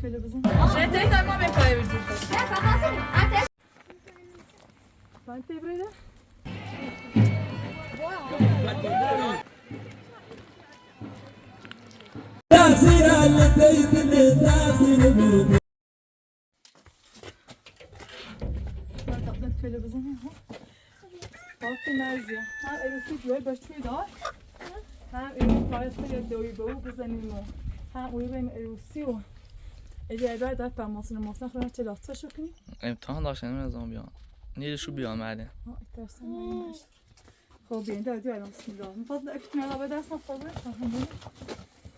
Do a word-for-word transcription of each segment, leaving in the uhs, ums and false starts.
بئله بیزیم. شئی، تک دای ما بئله قاییردیق. من تبریده. من تبریده تلویزیون ها. باخ، مرزی. ها، عروسی دیوار باشوی دا. ها، عروسی پایسته یا دوی به او بزنیم او. ها، اوی بیم عروسی او. اگه ایوه دا پرماسینی ماسینی خورا چلاستش کنی. امتحان داشتنیم از اون بیان. نیره شو بیان بعدی؟ ها، ایترسن. خب، بیان دا دیوار بسم الله. فاطمه، اکتونه ها به دستم فاطمه.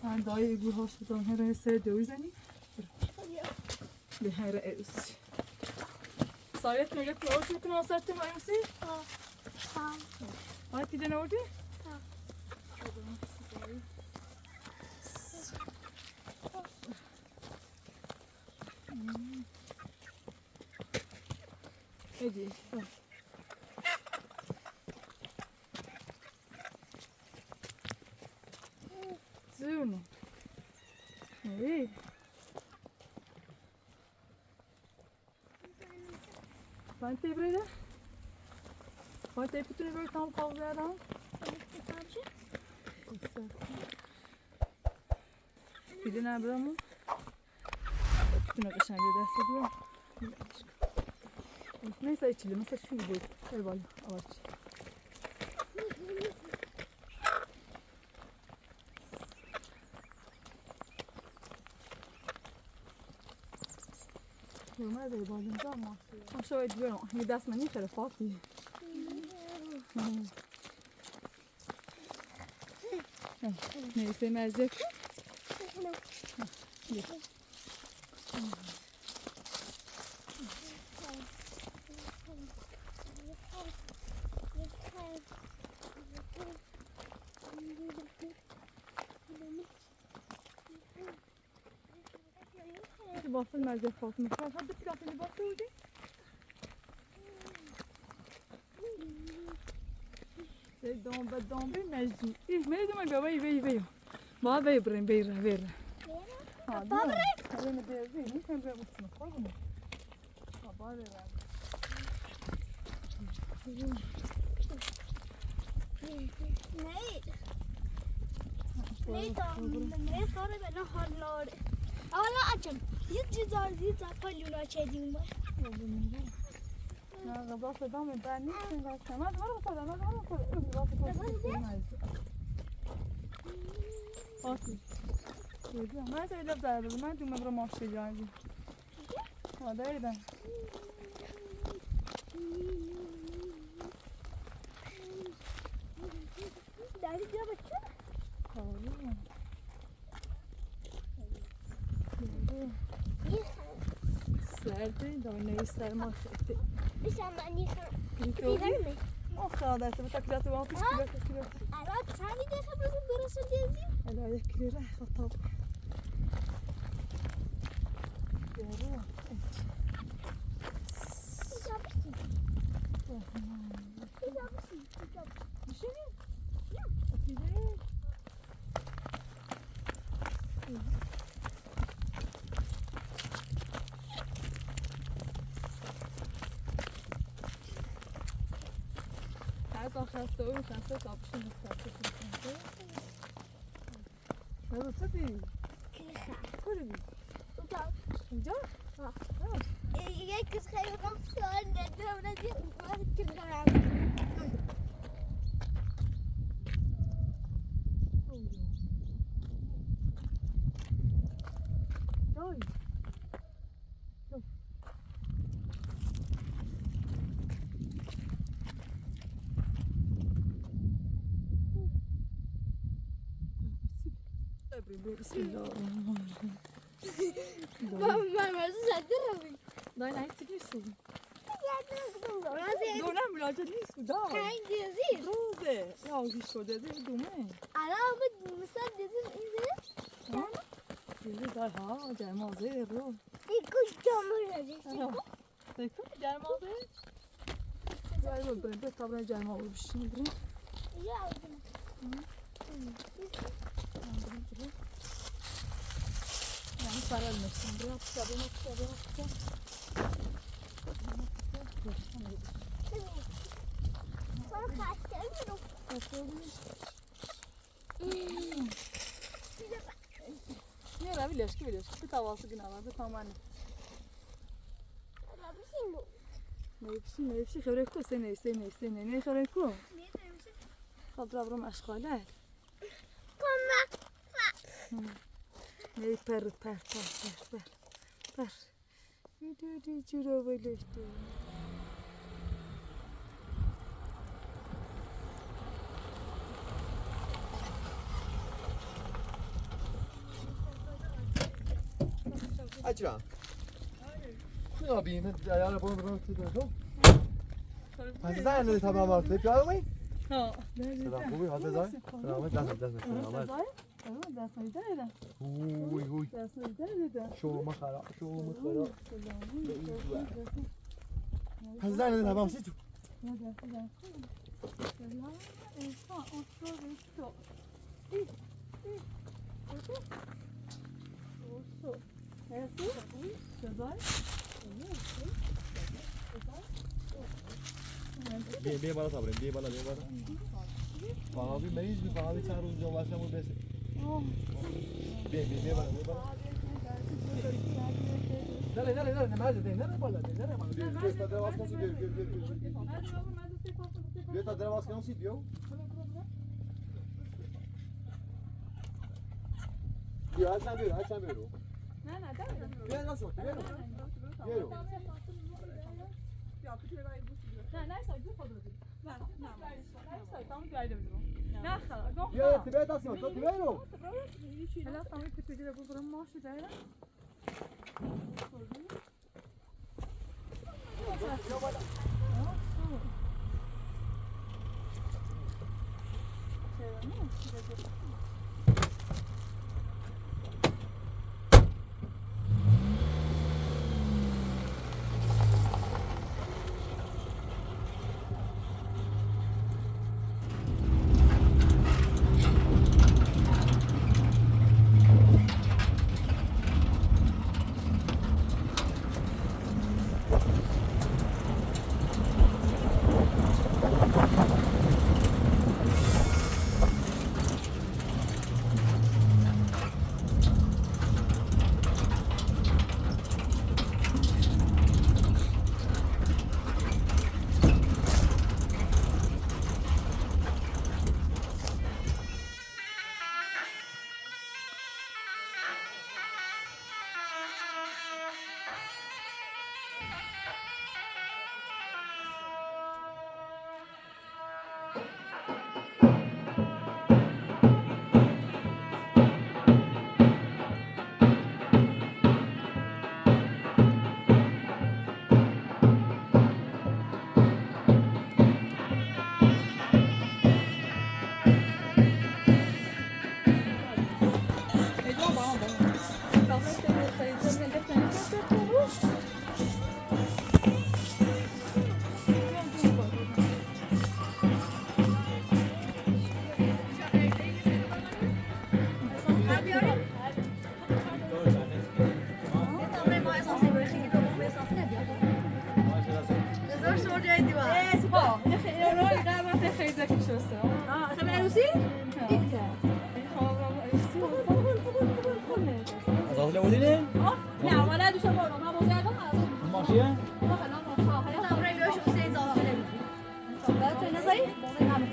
ها، دایی بو هاش بزن هر سر دوی زنی. به هر عروسی. ساعت میگه تو اوتو کنه ساعت تو عروسی؟ ها. ها. ها، تی دنه اوردی؟ ها. ادی. زونه. ای. من تبریده. من تبریده بیر تام قابضه ادم. بیر دنه برامو. بیر دنه قشنگ بیر دسته دور. نیسه، ایچیلی، مثلا شونو قوی. ای وای، آواج. یوماز ای بالینجا آمما. آشاغی گئدیرم. یه دست من نیخره فاتی. نیسه، مزه. بیر وافل مزه فاطمه. هر حالدا بیر دفعه بیر وافل اولدو. دام به دام بیر مجدی. ای، من دئدیم، بابا، ای، وی، وی. بابا، وی بریم، وی، وی. ها، بابا، دئییرم. هر نه دئییرسن، نیسه، بیر وافل قوی بونو. بابا، وی، وی. نه؟ نه، تام، نه، خاره به نه حال ناره. حالا آچیم. یه جزازی زاپا یونا چدیم. نه، بابا، دام، من نیستم، بس. من دارم خدا، من دارم خدا. اوی، بابا، خدا. بابا، نه؟ آتی. گؤردون؟ من سنه ائله دایاردیم. من دئدیم، من بورا ماشین گلدی. ها، دایاردیم. دادی، بیا بچه. آره. آره. نیخوام. سردی، دای نه ایستر ماشین. بیسن من نیخوام. بیلمیرم. او قدر، بو تاکلاتو وار، پیش ها؟ کیلو، کیلو. الان چندی دقیقه بازی برسه دیزی؟ الان یک کیلو ره، خطاب. یارو. ایجابیسی. اوه، ایجابیسی، ایجابیسی. بیر شئی؟ یا. اوتیدی. هر زامان خسته اولور، خسته تاپیشین، خسته تاپیشین. نه، بو چی دئییل؟ کیرخه. کورو بیر. بو دا. اینجا؟ ها. ها. ائ، یک کیرخه یوخ، سؤال نه؟ دور، بونا دئییر، بو کیرخه. اوی. اوی. بسم الله الرحمن الرحیم. بابا، من واسه ساعتی رو بی. دای نه، هیچ نیست. دو نه، مراجعه نیست، دا. هنگ دیزی. روزه. یا، هیچ شده، زیر دومه. الان بو مثال دیزی، ایزی. ها؟ دیزی دای، ها، جمازه رو. یک کجا مراجعه؟ ها. دیکن، گرمابی. گل بورا، بیر تابرا گرمابی بیشیرین، بورا. یا، آلدیم. هی؟ هی. من بورا، بورا. یعنی، قرار می‌شم. بیا، بیا، بیا، بیا، بیا. نه، را بیله‌ش کی، بیله‌ش کی. بیر تاواسی گینه وار، بیر تامانی. نه بیچیم، نه بیچیم، خبره کو، سن نه، سن نه، سن نه، نه خبره کو؟ خب، را برو مشغله. هی، پر، پر، پر. هی، هی، هی، جورا بلشتی. اکرم. نه یاپاییم؟ من آیاغی بونو بوراخیم، سیز ده. هادی، سن ده تامام آرتیق. گلمه‌یین. ها. سلام، خوبی؟ هادی، سلام. سلام، دست، دست، سلام. هادی. اوی، اوی. دست میده. شوما خراب، شوما خراب. سلام. هادی، سن ده تامام، سیز. سلام، انسان، اوتور، اوتور. ای، ای، اوتور. اوتور. بیا، بیا بالا صابریم، بیا بالا، بیا بالا. بابی، من هئچ بیر بابی چهار روز جا باشلامیر، بس. بیا، بیا، بیا بالا، بیا بالا. دره، دره، دره، نه، نه، نه، نه، بالا، نه، نه، بالا. بیا، بیا، تا دره واسکانسی، بیا، بیا، بیا، بیا. بیا، تا دره واسکانسی، بیا. بیا، هر چند بیرو، هر چند بیرو. نه، نه، دره. بیا، راست اوتور، بیا. بیا. نه، نه، ساغ اول، بو خودو. نه، نه، نه، ساغ اول، تامام، گلدیم. نه، خالا، یوخ، بیا، خالا. بیا، دست اوتور، بیا. هله ساغ اول، تپه‌گیره بو، بورا ماشین دایره. آه، خب، عروسی؟ آه. دیگه. خب، عروسی. از آتیلا بودینی؟ آه، نه، ولی دوشم بارم. من بازی کردم، از اون. ماشیه؟ آه، نه، نه، نه. برای تو نظری؟ نه، نه.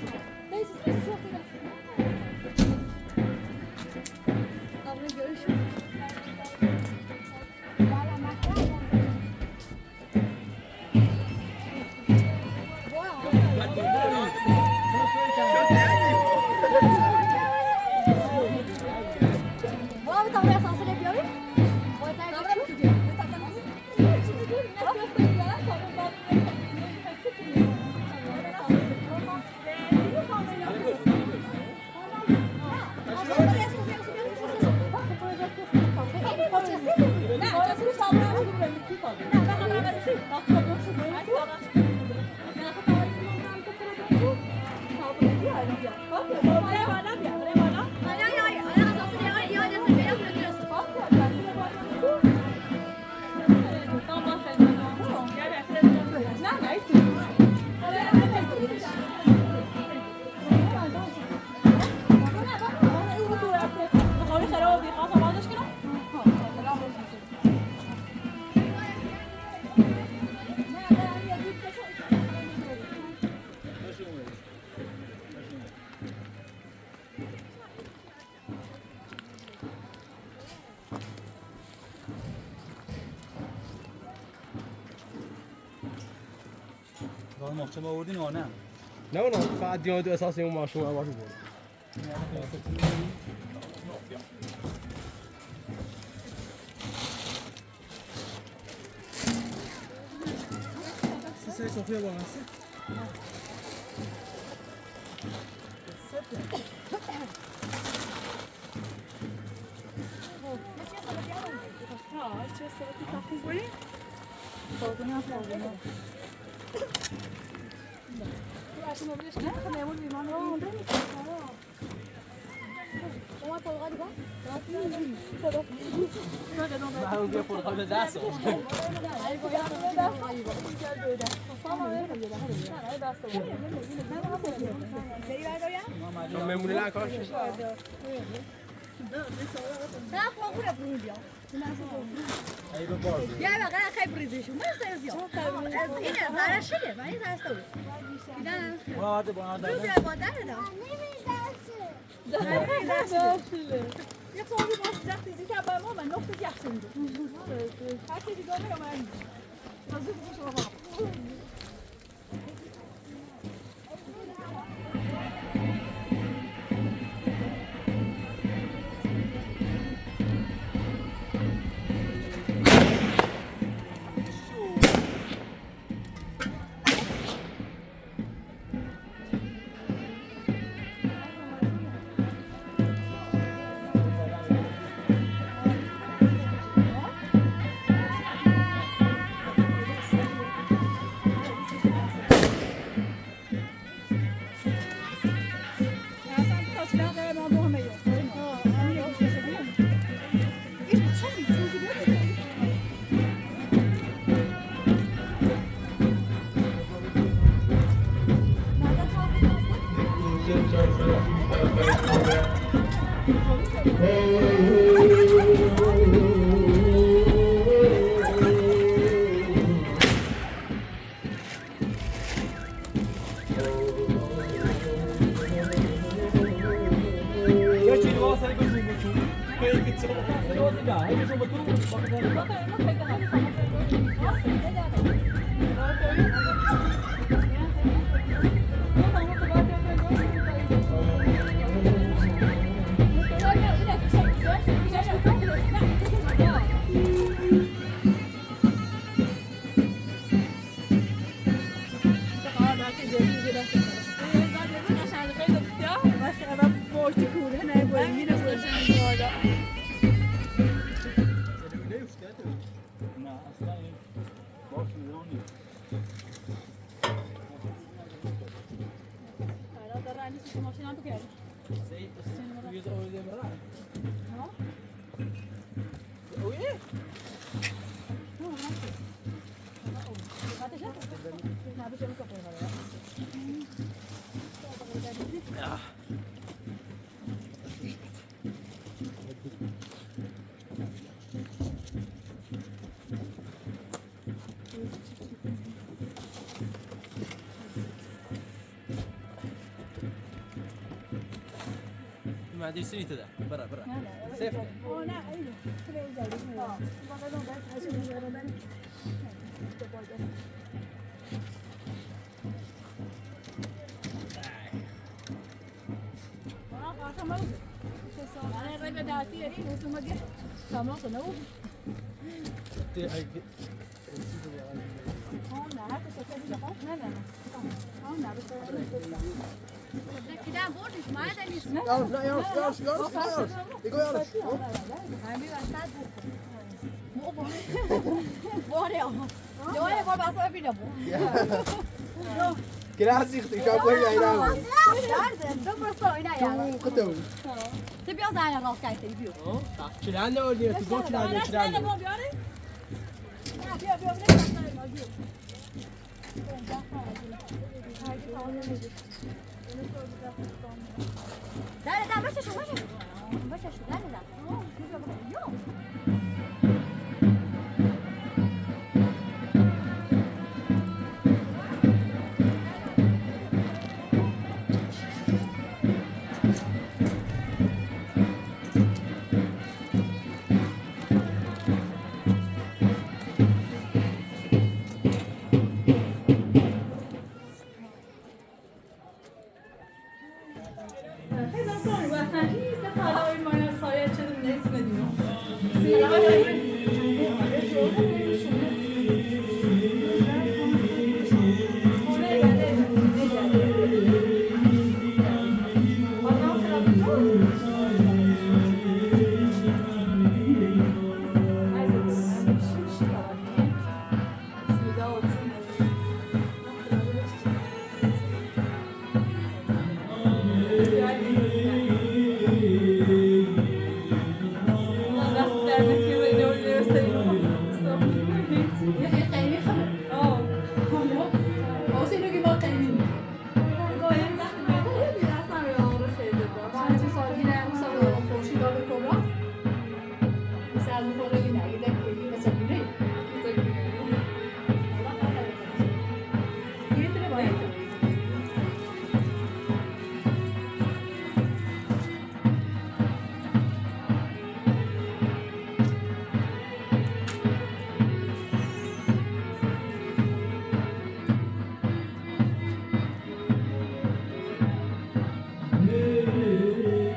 آقا، ماشین آوردین یا نه؟ نه اونو؟ فقط دیگه دو اساس اون ماشین وار، وار بوردان. سیسه سفره بالاسی. من اون بیا پرتقال ده سال. من ممنون لکاش. نه، قورخورام بونو بیا. ای، بو باز. بیا، باخ، خیلی بریزیشم. من سنیز یوخ. اینه، زره شده، من این زره شده. بیر دنه. بو آدی، بو آدی. بیر دنه بو آدی دا. زره شده. یوخ، اونو باشلایاجاق، بیزی کی، بابا، من نقطه یاخشی ایدی. هر شئی گؤرمک، آمما این. بیر آز یوخ، یوخ، یوخ. نه، اصلاً این باش نظام نیست. سعید، یوز اویده برای. ها؟ اویده؟ مهدی سینی ده. برا، برا. نه، نه. سیف ده. او نه، اینه. شورایا گلدیم. ها. آها، آها، تمام. تمام، تمام. نه، نه. یاواشلا، یاواشلا، یاواشلا، یاواشلا. ایگو، یاواشلا. هوپ. بو، بو. بو نه یا؟ یوخ، یوخ، بو بسا بیر ده بو. یا. گیله‌سی ییخدی، اوشاق قوی یاییلا. نرده؟ دور، بوراسی اوینا یعنی. دور، قوتو. تو بیر آز آیاغا قالخ، قاییت، بیر. او، باخ، گیله‌نی ده اویناییر، تو قوی گیله‌نی، گیله‌نی. بیا، بیا، بیا. داره، داره، باش آشاغی، باش آشاغی. باش آشاغی، داره، داره. یوخ.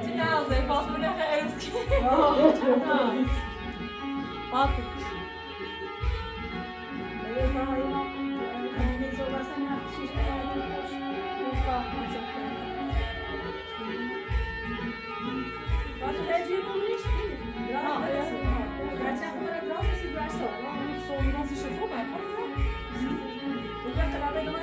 چی نه آزای، فاطمه نه خیر روز کی؟ آه. فاطمه. فاطمه، نه جوری بونو ایش؟ راست، راست. گرچکدن ده راست، راست. سونرا شیشه خوب، من. بو قدر آدام.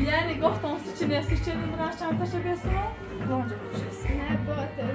یعنی، گفتم سیزه کی، نه سیرکه ایندی آخشام تاشا بیلسین او؟ یونجا دوشه‌سین. نه، باتر.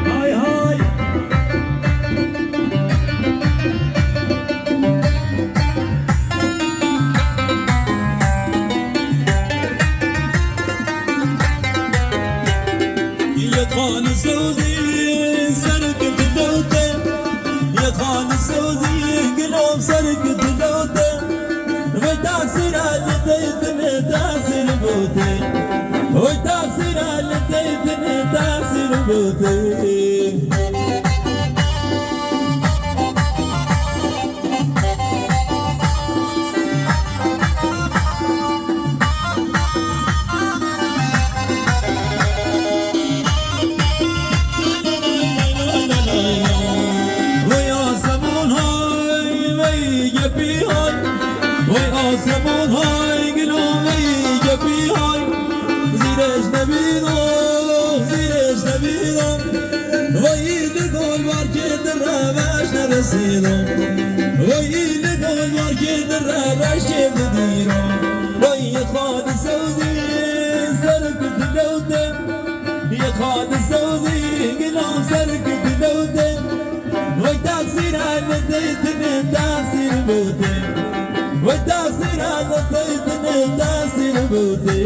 های های. یه خانه سوزی سرک دلوته، یه خانه سوزی گلو سرک دلوته، و تقصیر بوتیم. وای آسمون های، وای گپی های، وای آسمون های، گلوم وای گپی های. زیرش نبیدم، زیرش نبیدم. وای ایله گل وار کی در روش نرسیدم. وای ایله گل وار کی در روش گرده دیرم. وای خادی سوزی سر کتلوته. یه خادی سوزی گلوم سر کتلوته. وای تقصیر نتیتنه تقصیر بوته. وای تقصیر نتیتنه تقصیر بوته.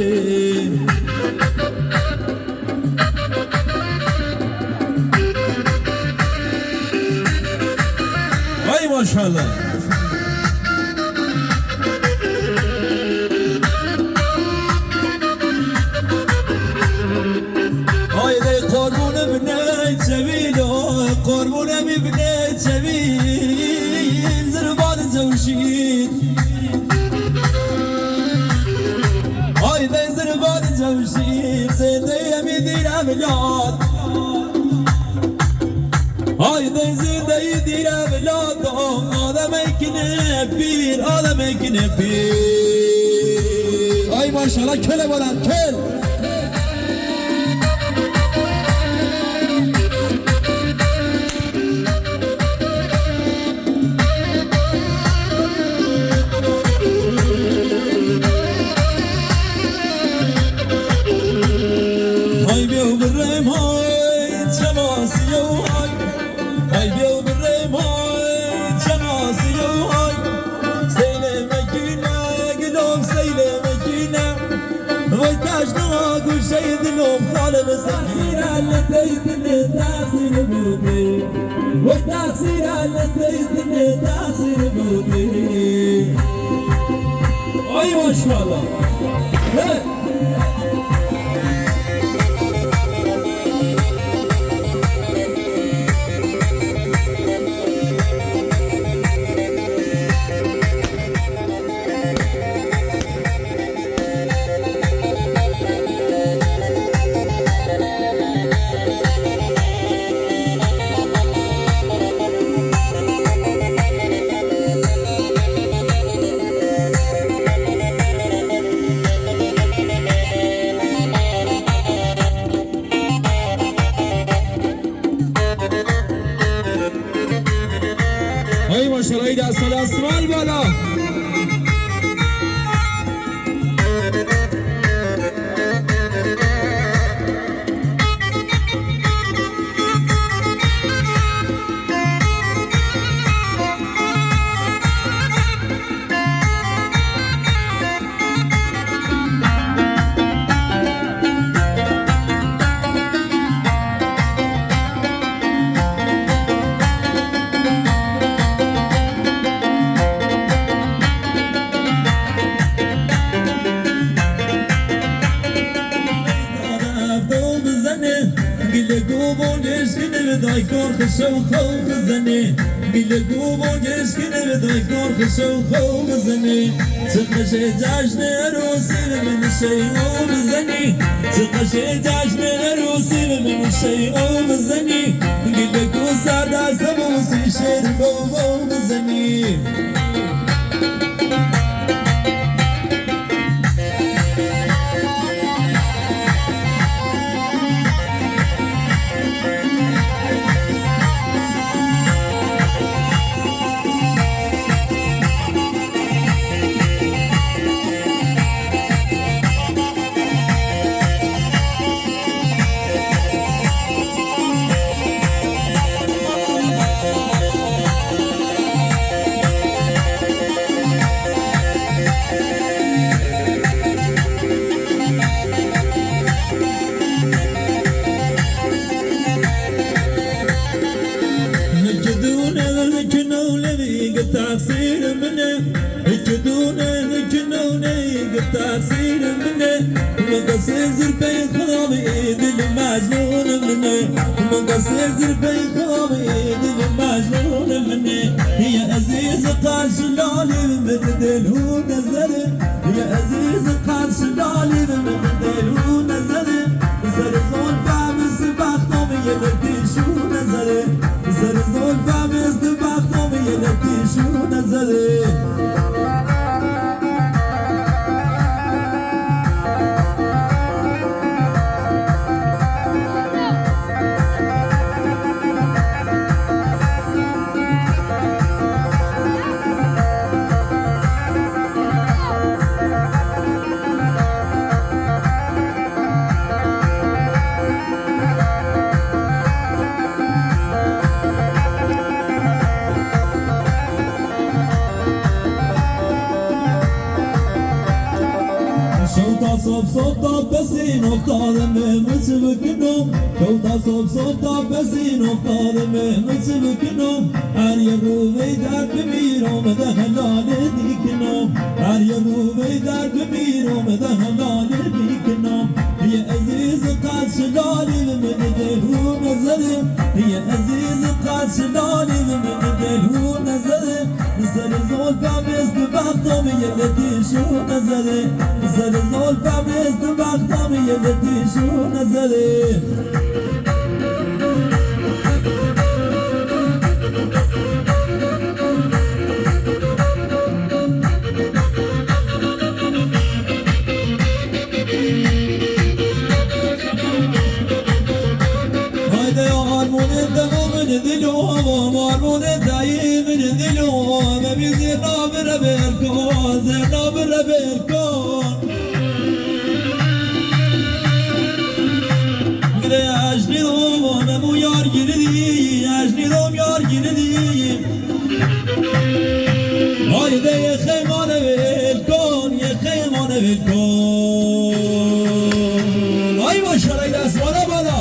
آی ماشاءالله. آی دی قربونم نه چویلو، قربونم ابن چویل، زربان جوشید. آی دی زربان جوشید، زیدی امی دیر اولاد. آی دی زیدی دیر اولاد، آدم اکنه پیر، آدم اکنه پیر. آی ماشاءالله، کل بلند، کل. های بیو بریم های، چماسیو های. های بیو بریم های، چماسیو های. سیل مکینه، گلوم سیل مکینه. وای تاج دعا گوشه دلم خالق سیرا لسیدنه تاثیر بوده. وای تاثیر لسیدنه تاثیر بوده. آی ماشاءالله. هه. آی ماشاءالله، ای دست، دست، سوال بالا. گله گو بون گشکینه و دای کار خشو خو بزنه. گله گو بون گشکینه و دای کار خشو خو بزنه. چه قشه جشن عروسی و من شیغو بزنی. چه قشه جشن عروسی و من شیغو بزنی. گله گو سر دست بوسی شیر بو بو بزنی. نکدونه، نکنو لبی گه تقصیر منه. نکدونه، نکنو لبی گه تقصیر منه. مقصر زیر پی خدا بی دل مجنون منه. سیردیر پیغامی دل مجنون منی، یا عزیز قرشی لالی من دل هو نظری، یا عزیز قرشی لالی من دل هو نظری. سر زلفم است بختم یه لطیشو نظری، سر زلفم است بختم یه لطیشو نظری. شو تا صبح، صبح تا پسین افتادم، مچ بکنم. شو تا صبح، صبح تا پسین افتادم، مچ بکنم. هر یه رو وی در بمیرم، ده حلال دیکنم. هر یه رو وی در بمیرم، ده حلال دیکنم. یه عزیز قرشی لالی من دل هو نظری، یه عزیز قرشی لالی من دل هو نظری. سر زلفم است بختم یه لطیشو نظری، سر زلفم است بختم یه لطیشو نظری. هایدی آرمون دهی من دلوم، آرمون دهی من دلوم، بیر زرنا بیر برکن، زرنا بیر برکن. بیر اجنی دوم، بو یار گیردی، اجنی دوم یار گیردی. هایدی یه خیمانه ول کن، یه خیمانه ول کن. آی ماشاءالله، دست بالا بالا.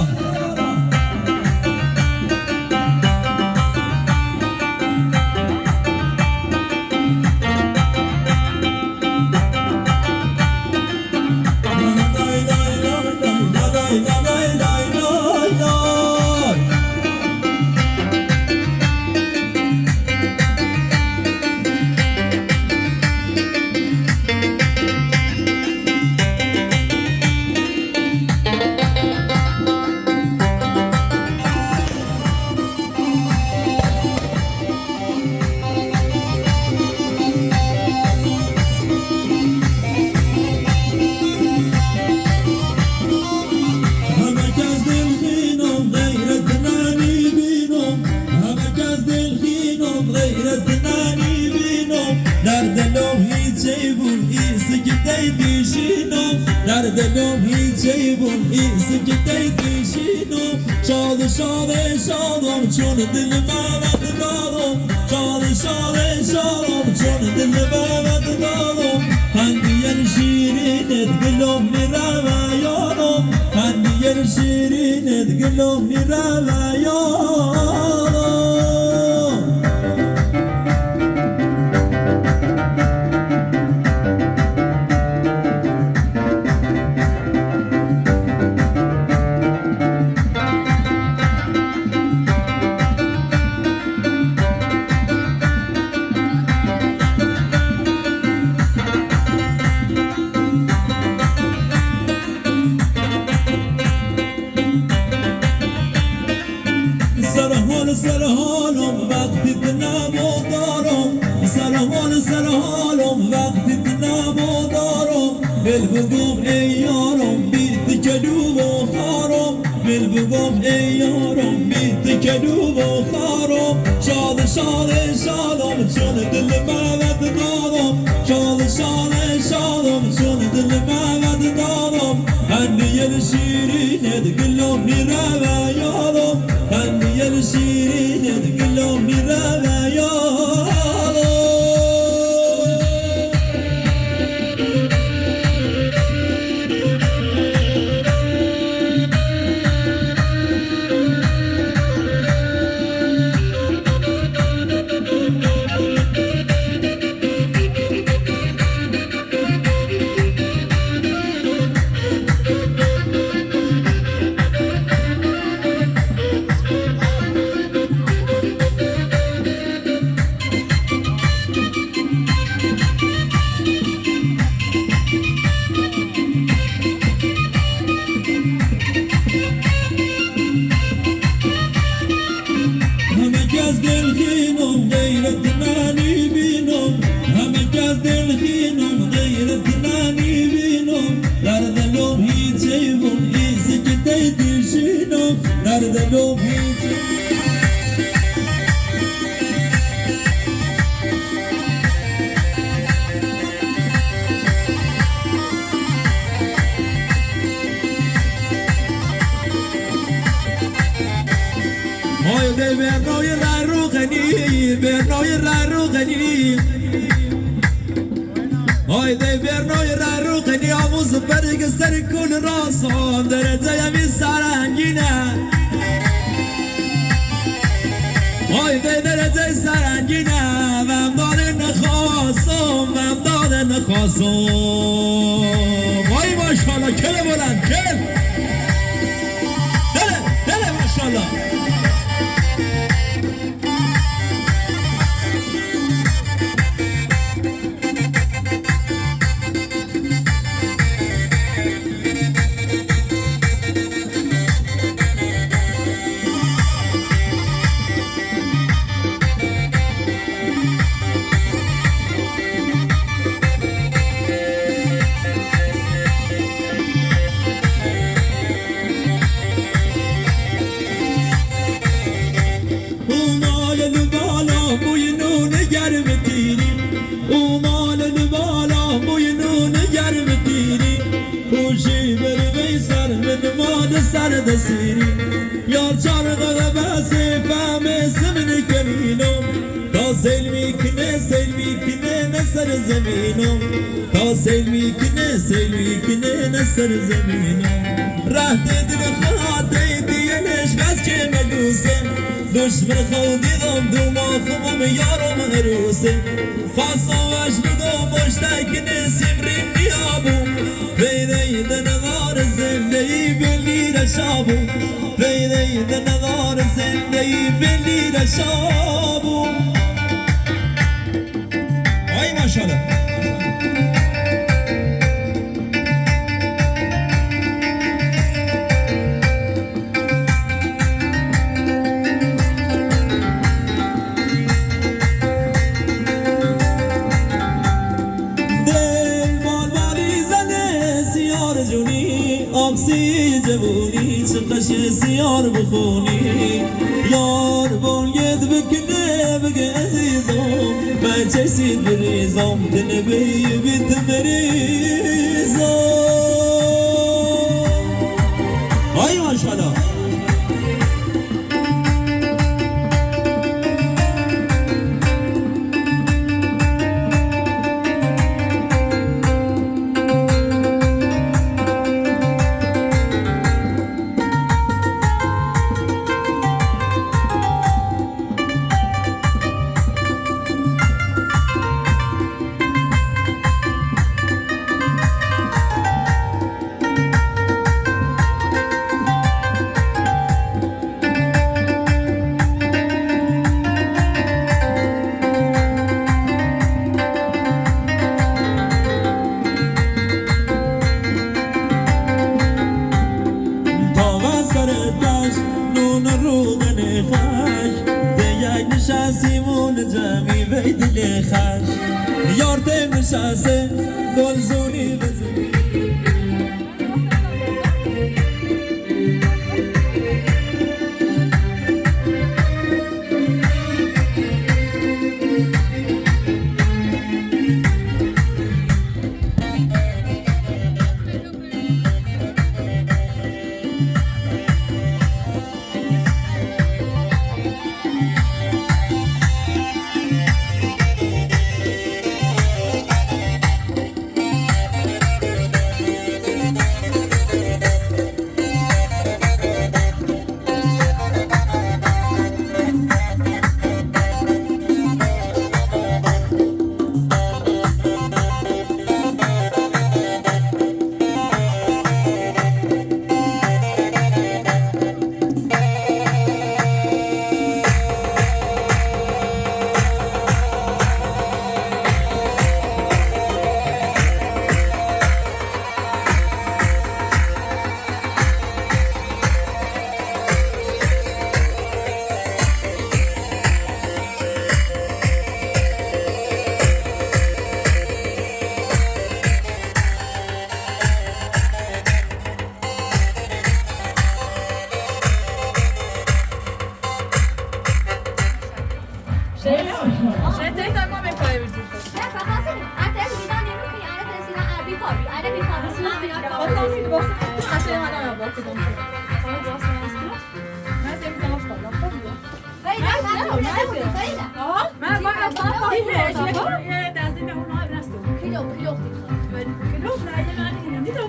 همه کس دلخینم، غیرت نمی‌بینم. همه کس دلخینم، غیرت نمی‌بینم. در دلم هیچ عیبم ایسه کی تی پیشینم. در دلم هیچ عیبم ایسه کی تی پیشینم. شاد، شاد، شادم، چون دل من دارم. شاد، شاد، شادم، چون دل من دارم. خنده‌ی شیرینت گلم می‌رود یادم. خنده‌ی شیرینت گلم می‌رود یادم. سرحال، سرحالم، وقتی دلمو دارم. سرحال، سرحالم، وقتی دلمو دارم. بل بگم ای یارم، بی تکلو و خارم. بل بگم ای یارم، بی تکلو و خارم. شاد، شاد، شادم، چون دل من دارم. شاد، شاد، شادم، چون دل من دارم. خنده‌ی شیرینت گلم می‌رود یادم. خنده‌ی شیرینت گلم می‌رود یادم. هایدی برنای رای روغنی، برنای رای روغنی. هایدی برنای رای روغنی، آموز برگ سر کول راسان، درجه‌ی می سرنگینه. هایدی درجه‌ی سرنگینه، من داده نخواستم، من داده نخواستم. وای ماشاءالله، کل بلند، کل. دله، دله ماشاءالله. اومال لبالا بوینونه گرم تیری، اومال لبالا بوینونه گرم تیری، خوشی بر وی سر من مال سر دسیری، یا چرخ بس فهم سمن کمینو، تا سیل می‌کنه، سیل می‌کنه نه سر زمینو، تا سیل می‌کنه، سیل می‌کنه نه سر زمینو. رهد دل خاطی دیگه نشکست که مدوسه، دشمن خودی دام دوما خوبم یارم عروسه. خواستم وش بدم مشتاق نسیم ریم بیابو، ویدی دنوار زندگی بلی رشابو، ویدی دنوار زندگی بلی رشابو. آی ماشاءالله. دل بال بالی زنه سیار جونی، آخسی جوونی، چه قشه سیار بخونی. یار بال گئت بکنه بگه عزیزم، من چشید بریزم، دل بیبی تمریزم. آی ماشاءالله. تا به سر دشت نون روغن خاک، ده یک نشستیمون جمعی وی دل خاک. یار ده نشسته گلزونی بزن. یا، باز دانسین، باز. قشنگ حالا یا، باز دانسین. حالا باز دانسین. من سنی زمان سالام، خوبه. خیلی، نه، نه، نه، نه، خیلی. آها، من، من، من، یه، یه، یه، دستی به اون آب رسید. کیلو، کیلو دیگه. کیلو، نه، یه، من، یه، یه،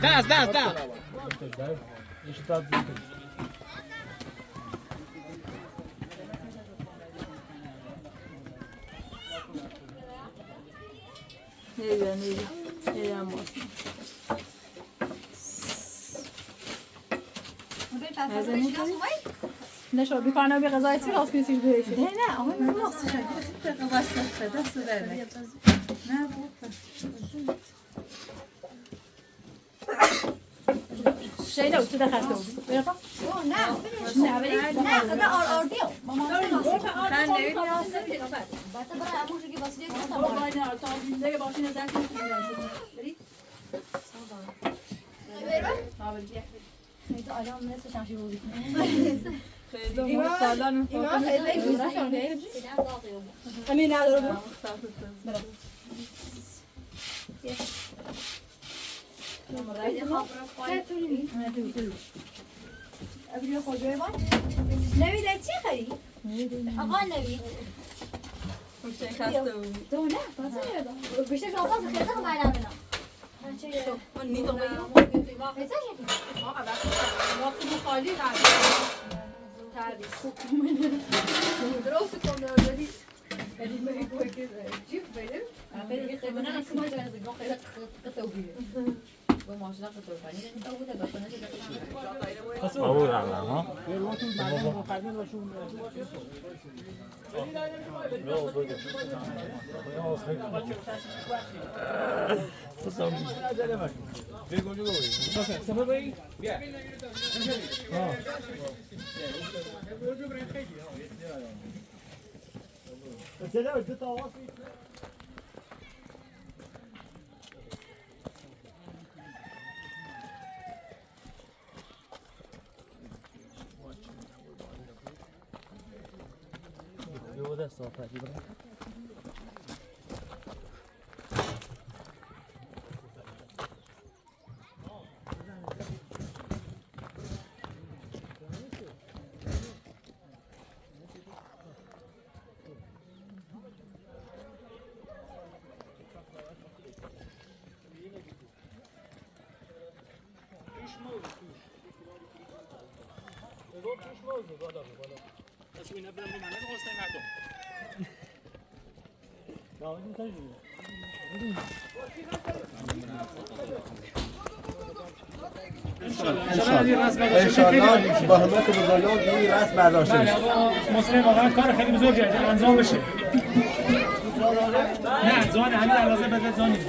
دست، دست، دست. نه، نه، نه، نه، نه. نازنین، نه شو، بیر پارچه بیر غذا ایتیر، آز کیسی بیر شئی. نه، نه، آمما نه اولماز؟ غذا ایتیر، دست وئرمک. نه، بو. شئی ده، اوچو ده خسته اولدو. بئله باخ. یوخ، نه، نه، بئله. نه، قیدا آر-، آردی یوخ. ماما، سن نه بیلیرسن؟ باتو برا، امو شو کی باسیلیو کی، تامام. آینه، تامام، گونده باشینا زنگ ائتمیرم. وئریم. ساغ اول. وئر، وئر. ها، وئر، گل. قیدا آیاغیم نئیسه شاشیر اولدو. قیدا، ایمان، مختارلارلا ایمان، فوتو قیدا، ایمان. امین، نه دورو بو؟ ها، مختار فوتو. برا. نوید، چی خری؟ آقا نوید. گوشتن خسته بو. دو نه، بازی یادا. گوشتن شما بازی خیلی خب، من نمی‌دونم. من چه؟ خب، من نیدم. وقتی خالی قرار. تعویض. درست کن، داری. آبو رحمه، ها؟ توش موزه، توش. بگو توش موزه، بالا، بالا. پس اینا برن بو منه، بو سن مردم. داوود می‌خوای؟ ان‌شاءالله. ان‌شاءالله. خیلی عالی می‌شه. با همت بزرگان این رسم برداشته می‌شه. مسلم، واقعاً کار خیلی بزرگی انجام بشه. نه، زان همین اندازه بده زانی.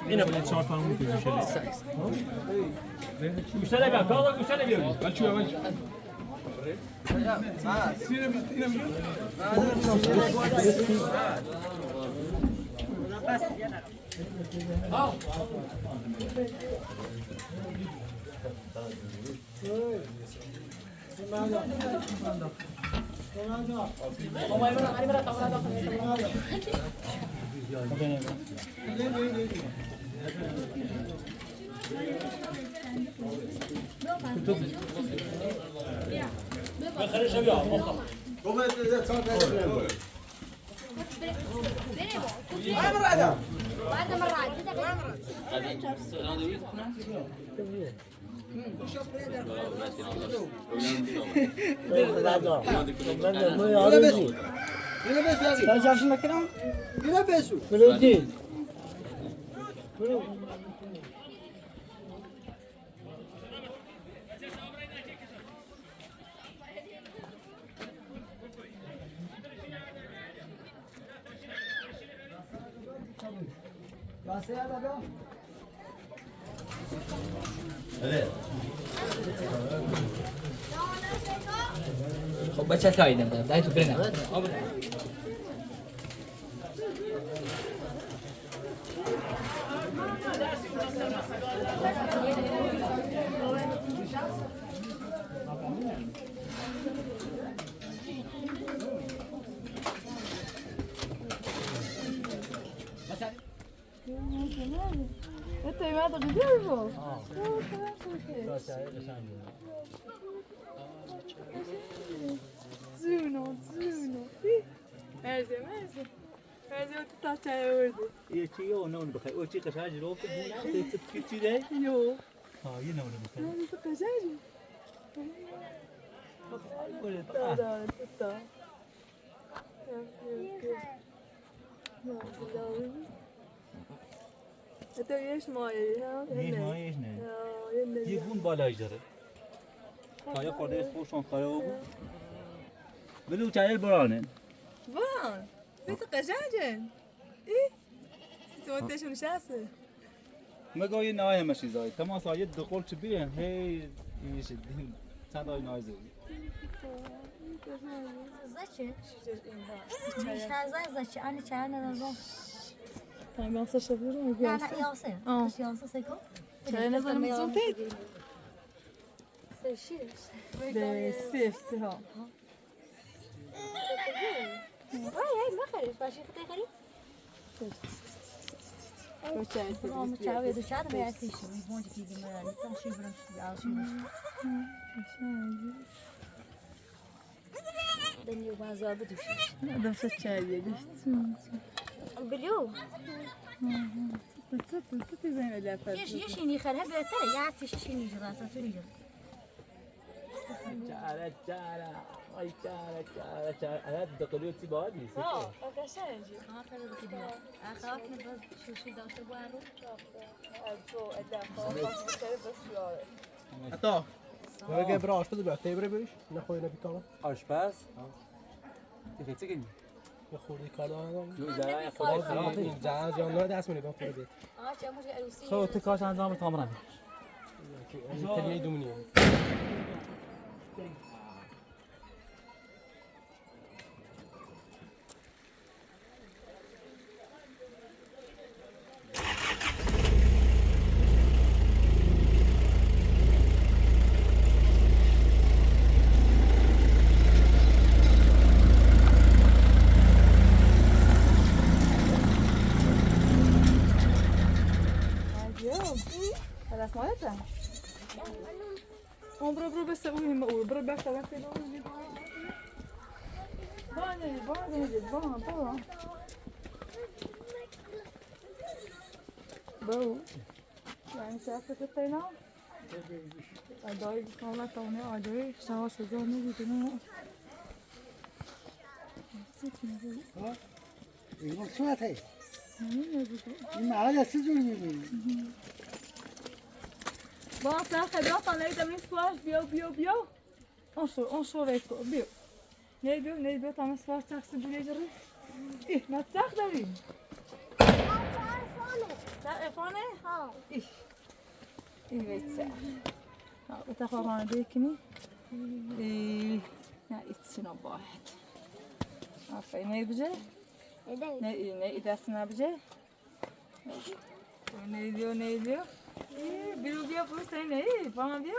اینه بوده چهار تا گوشه. گوشه ده بیا، کاغذ گوشه ده بیا. بچه، بچه. خب، بچه تا ایدم دارم. دای تو برنه. انت ما تقدر. زونو، زونو. مرزه، مرزه. مرزه او تا چای وردی. یکی یو، نه اونو بخیر. او چی قشنگ جلو بونه، تو تو پیچی ده. یو. ها، یه نه اونو بخیر. مرزه قشنگ. بخیر، بخیر. تا، تا، تا. حتی یش مایه، ها؟ یش مایه، یش نه. یا، یه نه. یه گون بالای جره. تایا خورده ایست خوشان خراب بو. بلو چایل برانه. وان. بیس قشنگه. ای. تو تشون شاسه. مگه یه نای همه چیزایی. تماس آیه دو قول چی بیه. هی، این شی دین. چند آی نای زدی. زچه؟ شازای زچه. آنی چای نه نزون. تمام، یاسا شفیرم. نه، نه، یاسا. آه. یاسا سکو. چای نه زون، بیزون تیت. سه شیش. به سفت ها. وای، وای، مخرج، باشی خطای خری. او چای تو. آه، چای دو چای به اسی شو، بونج کی دی مرا، تا شی برم شی، آل شی برم. دنیو بازار بدوشی. آدام سس چای یه گشت. بلیو. تو، تو، تو، تو زن ولافر. یش، یش اینی خر، هم بهتره، یا تیش شینی جراسه، تو نیجه. چاره، چاره. آی، گره، گره، گره. انا دقیقه چی باید نیست؟ ها، قشنگی. ها، خیلی خوبه. اخوات نه باز شوشی داشته بو ارو. ارجو، اله، خواهد، خواهد، بسیار. حتی. بره گل بره آشپز بیر تئی‌بره بریش. نه خویونه بیر کالا. آشپز؟ ها. دیگه چی گیلین؟ یه خورده کار دارم. یو، زره، یه خورده باز کار. این جهاز یا نه دست منی بخوره بید. آقا، چه مشکل عروسی؟ خب، تو کارش انجام بده، تمام. ایتالیا دومونی. Adiós. Para las maletas. Hombre, bro, bese uy, ma uy, bro, bese uy, bese uy. Vale, vale, vale, vale. Bo. یعنی شخص که تینا. ادای بیسم الله تعالی، ادای شما سزا نمی‌دونم. ها؟ ایمان صورت هی. نمی‌دونم. این محل است، جور می‌بینی. با سر خدا خانه ایتم این سواش، بیو، بیو، بیو. اون سو، اون سو ریکو، بیو. نه بیو، نه بیو، تمام سواش چاخسی بیله‌جیری. ای، نه چاخ داری؟ تلفونه؟ ها. ای. ای، ویچه. ها، اتاق آغانه دئییل کیمی. ای، نه ایچسین او باید. آفرین، نه بیجه؟ نه، نه ایده‌سین بیجه؟ نه ائدیور، نه ائدیور؟ ای، بیو، بیو، بو سن نه؟ ای، بانا بیو.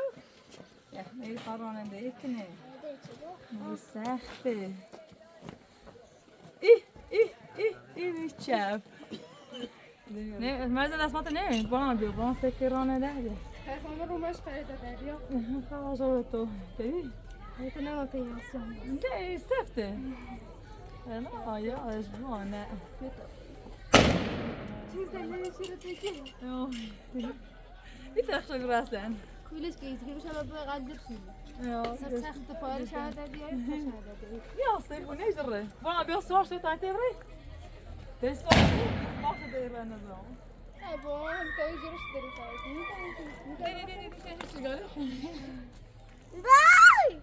یا، نه پارانن ده، ایکی نه؟ بو سختدیر. ای، ای، ای، ای، بیچم. نه، مرزن اسمت نه؟ بانا بیو، بانا سکرانه ده. تلفونو رومش خریده دریا. خواهش تو. دئییل؟ ایتنه وقت یاسیان. نه، سختدیر. نه، آیا، از بو نه. چیز ده نه، چیز ده کی؟ یوخ. بیر تخته قوراسان. کولش گئییز، گئییز، آمما بو قدر شئی. یوخ، سخت، گؤز-، سخت پاره گؤز-، شهاده دئییر، تا شهاده دئییر. یوخ، سن بو نه جوره؟ بو، بیر سوال سور، تا تئوری. بیر سوال سور، باخ، دئییر، نه زامان. هه، بو، هم تئوری جوره شئی دئییر، تئوری. نه، نه، نه، نه، سن هئچ شئی گؤرمورسن. وای!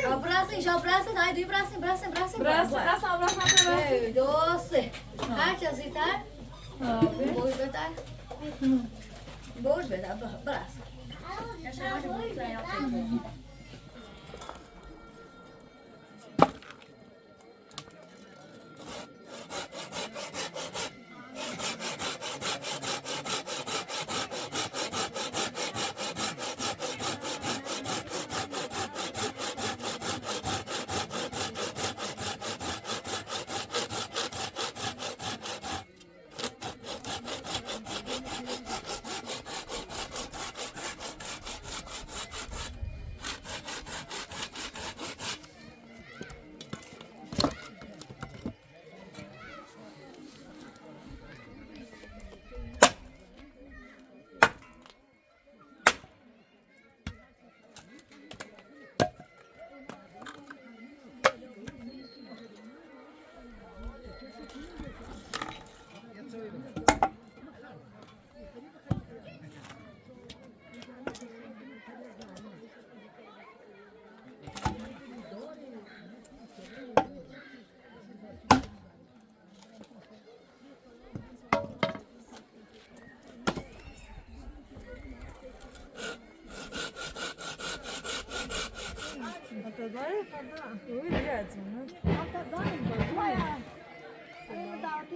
یا، براسین، یا، براسین، هایدی، براسین، براسین، براسین، براسین، براسین. براسین، براسین، براسین. ای، دوست. هر کس ایتر. بوش بدن. بوش بدن، ب-، براسین.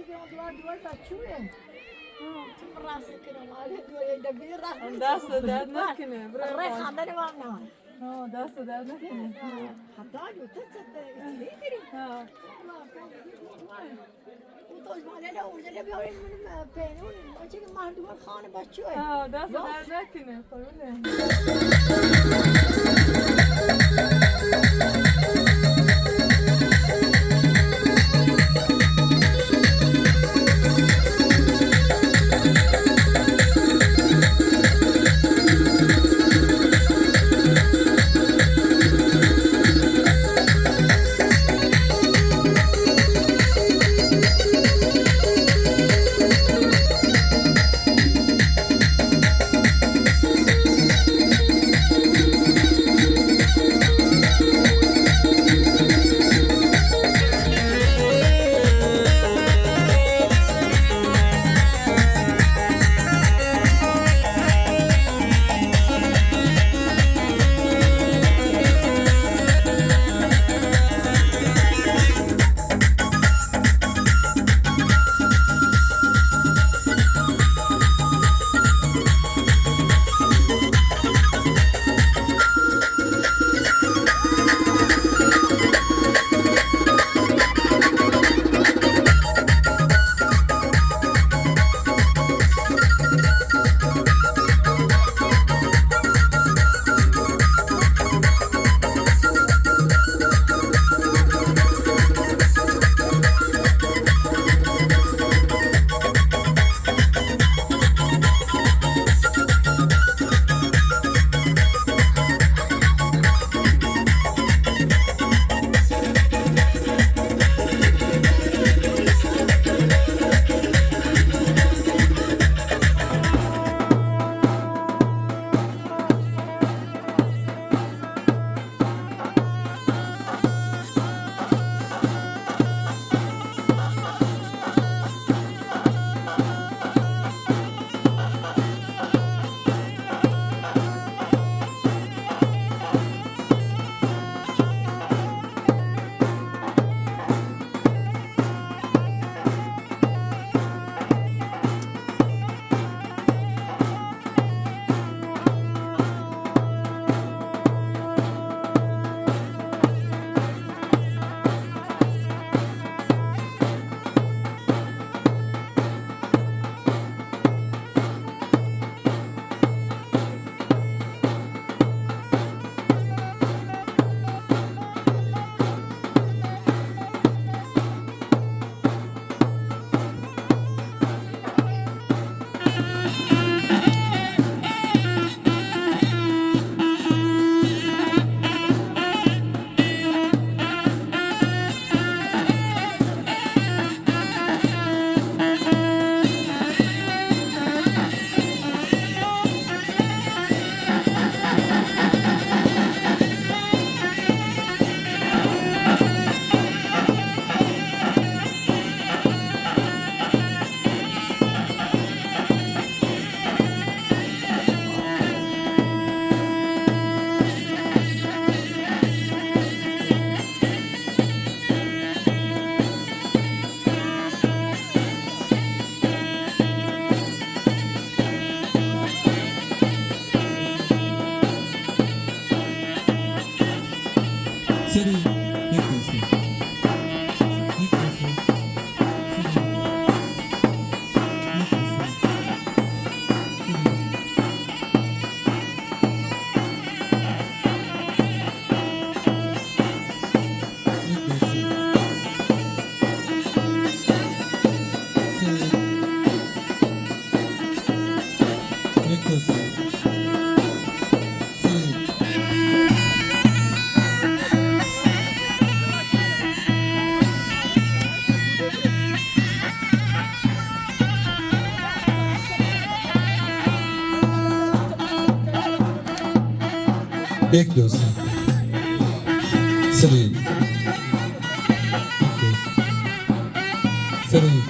دوار، دوار بچه‌یه. تو رقص کنم، آره، دوار ایده بیر رقص. دست درد نکنه، برای ره خواندن ما هم نماید. ها، دست درد نکنه. ها، حتی اگه تو چه ایتیلی داری. ها. او تاج محل‌ده اورجا بیارین منیم، اه، پئنون، آنچه که مردمان خانه بچه‌یه. ها، دست درد نکنه. سری، یک دو سه. یک دو سه. سری. یک دو سه. سری. یک دو سه. سری. یک دو سه. سری. یک دو سه. سری. یک دو سه. سری.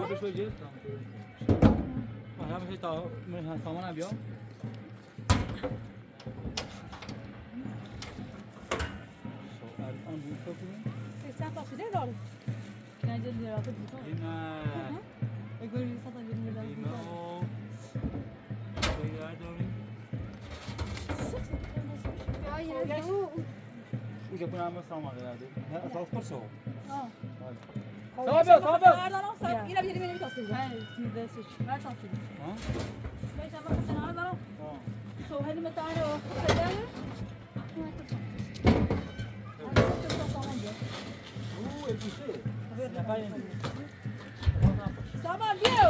بوش وئر، گئت، تامام. باخ، یاواش، یاواش، تامام، سامان آبی، یوخ. سکسن تا شده داریم. گل، گل، گل، آرتیق بیزیم. یئنه. هی هی. ائ، گؤر، ساتان گلیر، گلیر، بیزیم. او. شئیلر داریم. یا، یئنه دور. بو گل، بو نمنه سامان ائله‌دی؟ هه، اساس قورسا او. ها. هادی. سامان، سامان. هاردان آلسان، یا. یئنه بیر یئری، یئنه بیر تاس وئره‌جم. هه، بیر ده سئچ. وئر تاس وئره‌جم. ها؟ بئش دفعه سن هاردان آل؟ ها. سو، هلی متعالی او، خیلی. او، ائ، بیر شئی. سامان، بیا.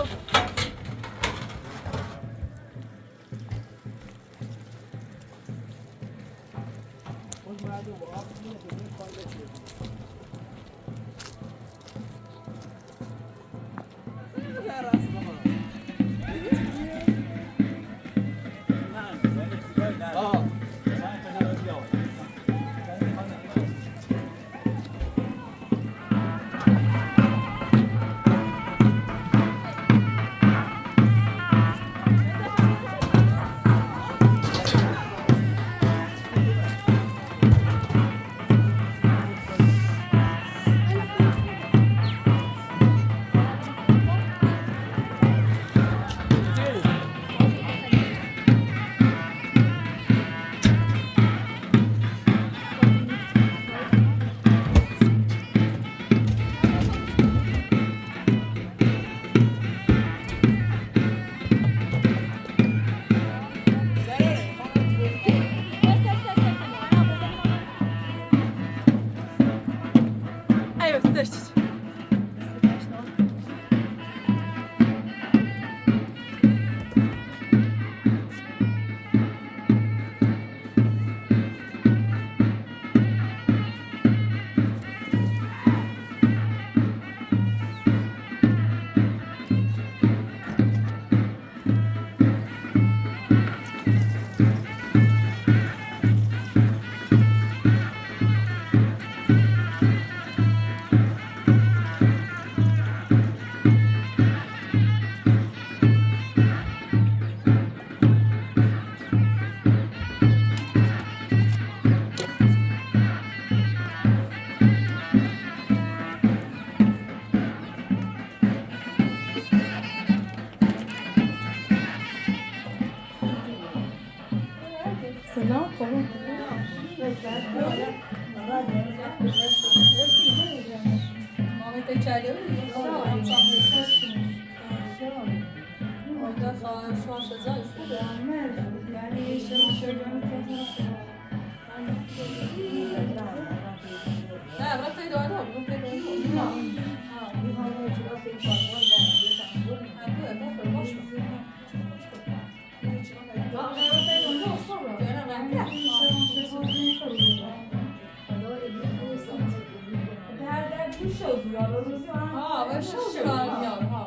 سلام، خوبی؟ محمد، تکراری. اورادا خواهر، شوهر شجاع ایسته‌دی. یعنی، شوهر شجاع ایسته‌دی. هه، بورا قئید اولدو، بورا قئید اولدو. هه، بو هاوا اوچون خیلی فرق وار، باخ، گئدن بو. هه، بو، بو، بو، بوش وئر. هر، هر بیر شئی اولور، هه. هه، بیر شئی اولور، هه.